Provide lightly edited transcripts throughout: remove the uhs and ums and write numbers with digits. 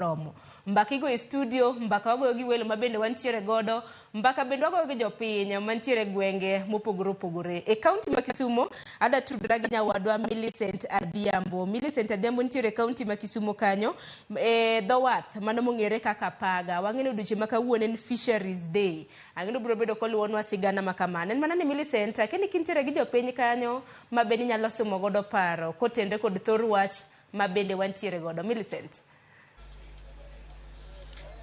Romo. Mbaka igoyo e studio, mbaka wagoyo gi welo mabende wantiere godo, mbaka bende wagoyo gi jopiny mantiere e gwenge mopogore opogore. E kaunti ma Kisumo, adwa tudra gi nyawadwa Millicent Adhiambo. Millicent Adhiambo nitiere e kaunti ma Kisumo kanyo, e dho wath mano mong'ere kaka Paga. Wang'e ni odiochieng' ma kawuono en Fisheries Day. Ang'e ni obiro bedo koluwonwa sigana ma kamano. En mana ni Millicent, akia ni kintiere gi jopiny kanyo ma bende inyalo sumo godo paro kotenre kod thor wach ma bende wantiere godo. Millicent.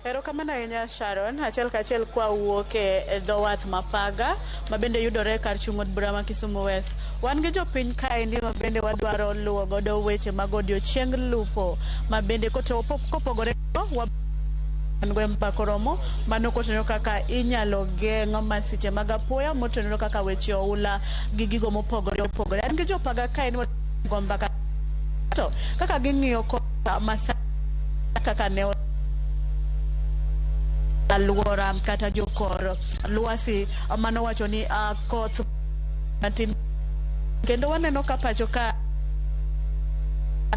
Erokamano ahinya Sharon, achiel kachiel kwa wuok e dho wath ma Paga ma bende yudore e kar chung' od bura ma Kisumu West. Wan gi jopiny kaendi ma bende wadwaro luwo godo weche mag odiochieng lupo ma bende kopogore go e mbaka oromo mano kotenore kaka inyalo geng' masiche mag apoya motenore kaka weche oula gi gigo mopogore opogore. An gi jopaga kaendi go mbaka to kaka ging'iyo koda masa kaka ne alwora kata jokor lwasi manowacho ni koth matin kendo waneno ka pacho ka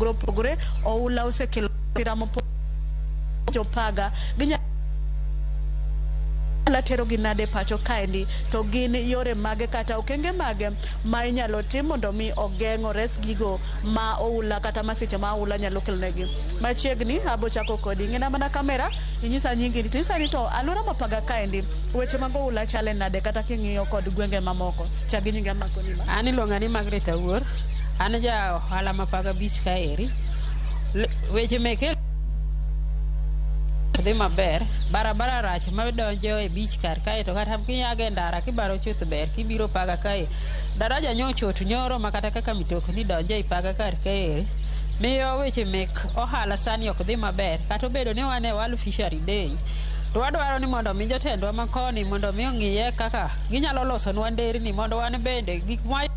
opogore oula osekelo masira mopogore jopaga ginyalo terogi nade pacho kaendi to gin yore mage kata okenge mage ma inyalo tim mondo mi ogeng' ores gigo ma oula kata masiche ma oula nyalo kelonegi. Machiegni abo chako kodi ng'ina mana kamera inyisa nyingi to inyisa ni to alwora ma Paga kaendi weche mag oula chale nade kata king'iyo kod gwenge mamoko. Chak gi nyingi amakoni ma. An iluonga ni Margaret Awuor, an ja ohala ma Paga Beach kaeri. Weche meke dhi maber, barabara rach madonjo e beach kar kae to kata kiago e ndara kibaro chuth ber kibiro Paga kae. Daraja nyochot nyoro ma kata kaka mitokni donjo ei Paga kar kaeri miyo weche mek ohala sani ok dhi maber kata obedo ni wan e World Fishery Day to wadwaro ni mondo mi jotendwa ma koni mondo mi ong'iye kaka ginyalo losonwa nderni mondo wan bende gik mwa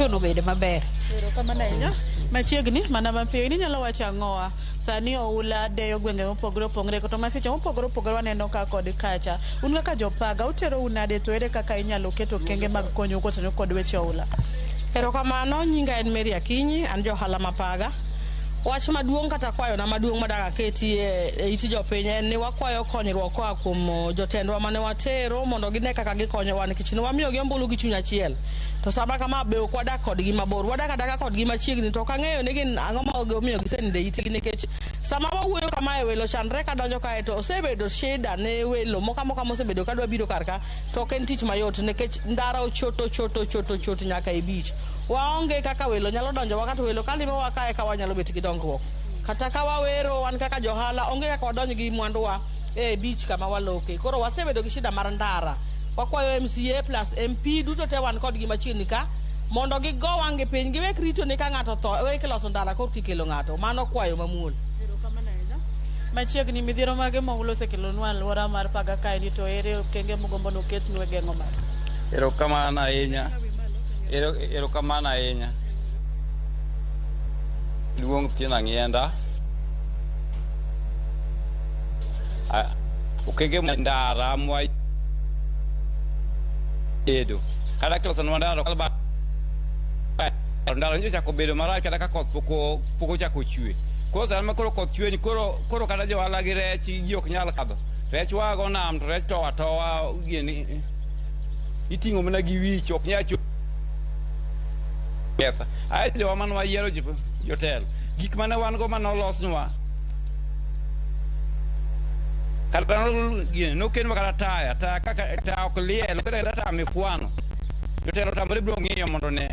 obed maber. Erokamano ahinya. Machiegni mana mapiyo in inyalo wacho ang'owa sani oula deyo gwenge mopogore opogore to masiche mopogore opogore waneno ka kod kacha. Un kaka jopaga utero nade to ere kaka inyalo keto okenge mag konyou kotenore kod weche oula? Erokamano, nyinga en Mary Akinyi, an ja ohala ma Paga. Wach maduong' kata kwayona maduong' madak aketi e it jopiny en ni wakwayo konyruok koa kuom jotendwa mane watero mondo gine kaka gikonyowa nikech ne wamiyogi ombulu gi chuny achiel. To sama kama be ok wadak kodgi mabor, wadak adaka kodgi machiegni to ok ang'eyo ni gin ang'o ma omiyo gisenindo e itgi nikech sama wawuoyo kamae welo chandre kadonjo kae to osebedo shida ne welo moko amoka mosebedo kadwa biro kar ka to ok en tich mayot nikech ndara ochot ochot ochot ochot nyaka e beach. Waonge kaka welo nyalo donjowa kata welo kalimowa kae ka wanyalo bet gi dongruok. Kata ka wawero wan kaka johala onge kaka wadonj gi mwanduwa e beach kama waloke. Koro wasebedo gi shida mar ndara. Wakwayo MCA plus MP duto te wan kodgi machiegni ka mondo gigo wang'gi piny giwek rito ni ka ng'ato otho eka iloso ndara korka ikelo ng'ato. Mano kwayo mamuol. Erokamano ahinya. Machiegni midhiero mage ma oula osekelonwa alwora mar Paga kaendi to ere okenge mugombo ni oketnu e geng'o mano? Erokamano ahinya. Erokamano ahinya. Luong Tina Ng'ienda. Okenge ndara mwa bedo. Kata kilosonwa ndara ndara nyocha ochako bedo marach kata ka koth pok ochako chwe. Koro sama koro koth chwe ni koro kata johala gi rech ji ok nyal kadho. Rech wago nam to rech towa towa gini iting'o mana gi wich ok nyal ketha. Ae jowa mane wayiero jotelo gik mane wan go mane olosnwa kata nokelnwa kata taya taya kaka taya ok liel oketa kata taya mifwano jotelo otamore biro ng'iyo mondo ne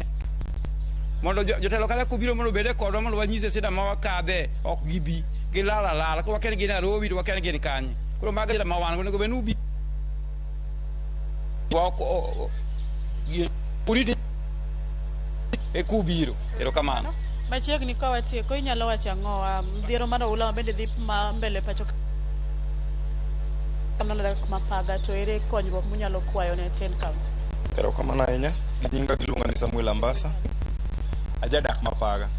mondo jotelo kata kobiro mondo obede kodwa mondo wanyise sida ma wakadhe ok gibi gilal alala koro wakia ni gin Nairobi to wakia ni gin kanye koro mago shida ma wan go onego bed ni ubi urit e kubiro erokamano. Machiegni ka watieko inyalo wacho ang'o midhiero mar oula ma bende dhi ma mbele pacho ma Paga to ere konyruok munyalo kwayo ne ten county? Erokamano ahinya. Nyinga giluonga ni Samuel Ambasa. Ajadak ma Paga.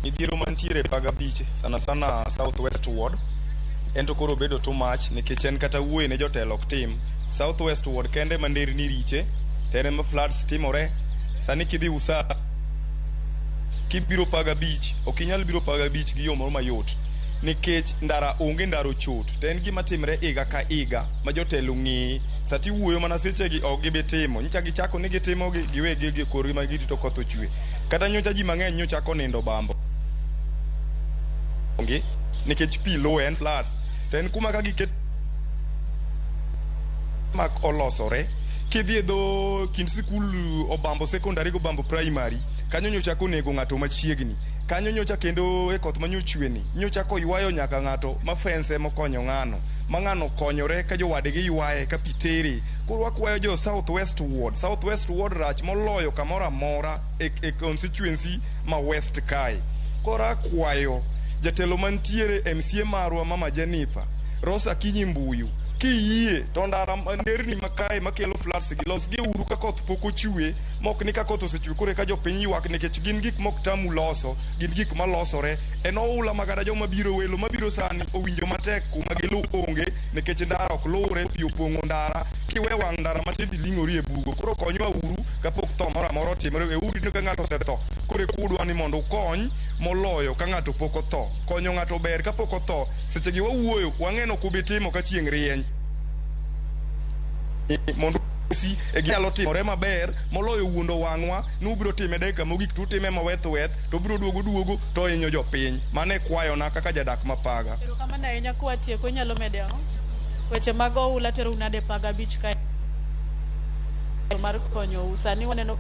Midhiero mantiere e Paga Beach, sana sana South West Ward, en to koro obedo too much nikech en kata wuoye ne jotelo ok tim. South West Ward kende ma nderni riche, to en ema floods timore. Sani kidhi Usa, Kibiro Paga Beach, ok inyal biro Paga Beach gi yo moro mayot nikech ndara onge, ndara ochot. To en gima timre higa ka higa ma jotelo ng'e. Sati wuoyo mana sechegi ok gibi timo. Nyocha gichako ni gitimo gi giwegi gi korgi ma girito koth ochwe. Kata nyocha ji mang'eny nyocha konindo bambo. Onge nikech pi low en plus. To en kuma ka giket mak olosore kidhi e dho kind sikul Obambo Secondary gi Obambo Primary kanyo nyocha konego ng'ato machiegni kanyo nyocha kendo e koth manyochwe ni nyocha koywayo nyaka ng'ato ma fence mokonyo ng'ano ma ng'ano konyore ka jowadgi ywaye ka pi tere. Koro wakwayo jo South West Ward, South West Ward rach moloyo kamoro amora e constituency ma West kae. Koro akwayo jatelo mantiere MCA marwa Mama Jennifer Rosa Akinyi Mbuyu kiyie to ndara nderni makae makelo floods gi los gi uru ka koth pok ochwe mok ni ka koth osechwe koro eka jopiny ywak nikech gin gik mok tamu loso, gin gik malosore. En oula ma kata joma biro welo mabiro sani owinjo matek kuma gilu onge nikech ndara ok luwre, pi opong'o ndara. Kiwe wang' ndara matin tiling'ori e bugo. Koro konywa uru kapok tho moro amora otimore. We uru ka ng'ato osetho koro eka ni mondo ukony moloyo ka ng'ato pok otho. Konyo ng'ato ber kapok otho. Seche gi wawuoyo wang'e ni ok ubi timo ka chieng' rieny. Mondo si e ginyalo timore maber moloyo wuondo wang'wa ni ubiro time dakika mogik to utime maweth weth to obiro duogo duogo to ohinyo jopiny. Mano e kwayona kaka jadak ma Paga. Erokamano ahinya kwatieko inyalo mede ang'o? Weche mag oula terou nade Paga Beach kae mar konyou sani waneno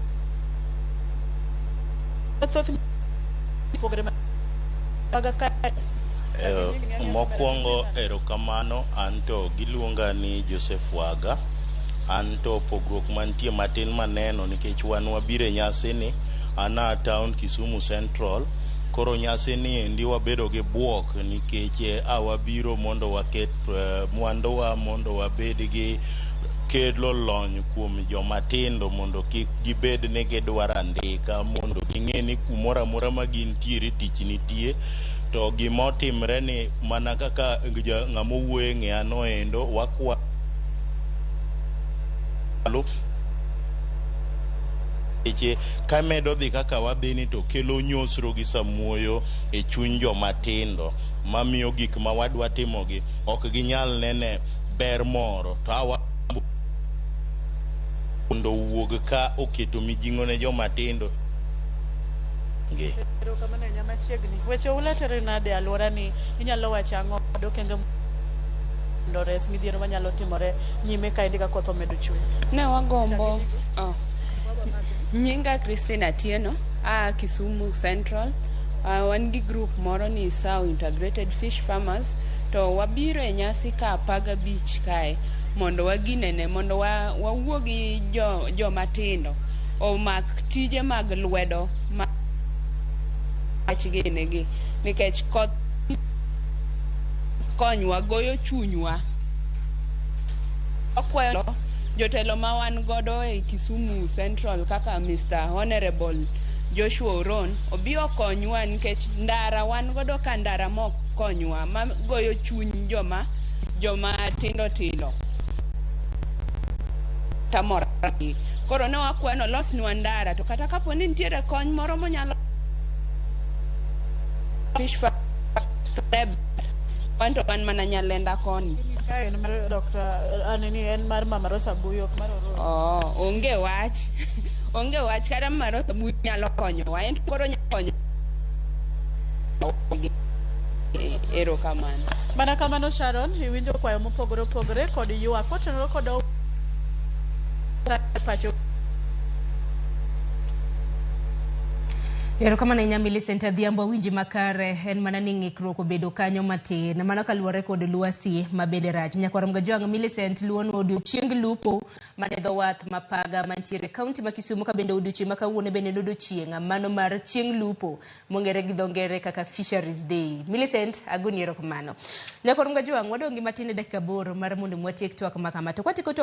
thoth pogre Paga kae. Mokwongo erokamano anto giluonga ni Joseph Waga. Anto pogruok mantie matin maneno nikech wan wabiro e nyasi ni an a town Kisumu Central. Koro nyasi ni endi wabedo gi buok nikech a wabiro mondo waket mwanduwa mondo wabed gi kelo lony kuom joma tindo mondo kik gibed ni gidwaro andika mondo ging'e ni kumoro amora ma gintiere tich nitie. To gima otimre ni mana kaka ng'ama owuoyo e ng'eya noendo wakwa weche kamedo dhi kaka wadhi ni to kelo nyosro gi samuoyo e chuny joma tindo mamiyo gik ma wadwa timogi ok ginyal nene ber moro to awa mondo owuog ka oketo mijing'o ne joma tindo. Erokamano ahinya machiegni. Weche oula tero nade e alwora ni inyalo wacho ang'o kod okenge mondo res midhiero manyalo timore nyime kaendi ka koth omedo chwe? Ne wagombo oh. Nyinga Christine Atieno, aa Kisumu Central. Wan gi group moro ni Sao Integrated Fish Farmers to wabiro e nyasi ka Paga Beach kae mondo waginene mondo wawuo gi joma tindo omak tije mag lwedo ma ginegi nikech koth konywa goyo chunywa. Wakwayo jotelo ma wan godo e Kisumu Central kaka Mr. Honorable Joshua Oron obi okonywa nikech ndara wan godo ka ndara mok konywa ma goyo chuny joma tindo tindo tamora. Koro ne wakwayo ni olosnwa ndara to kata kapo ni nitiere kony moro monyalo fish farm to ne ber. Wan to wan mana Nyalenda koni. Kae en mar Dr. Anini en mar Mama Rosa Buyo ok mar Ororo. Oh, onge wach. Onge wach kata Mama Rosa Buyo nyalo konyowa. En koro nyalo konyo. Erokamano. Mana kamano Sharon, iwinjo kwayo mopogore opogore kod ywak kotenore kod pacho. Erokamano ahinya Millicent Adhiambo, awinji makare en mana ni ng'ikruok obedo kanyo matin mano kaluwore kod lwasi mabende rach. Nyakwar Mgajwang' Millicent luonwa odiochieng lupo mane dho wath ma Paga mantiere e kaunti ma Kisumu ka bende odiochieng' ma kawuono bende en odiochieng' mano mar chieng' lupo mong'ere gi dho ngere kaka Fisheries Day. Millicent, agoni erokamano. Nyakwar Mgajwang' wadong' gi matin e dakika 8 mar mondo watiek twak ma kama. To kwatieko twak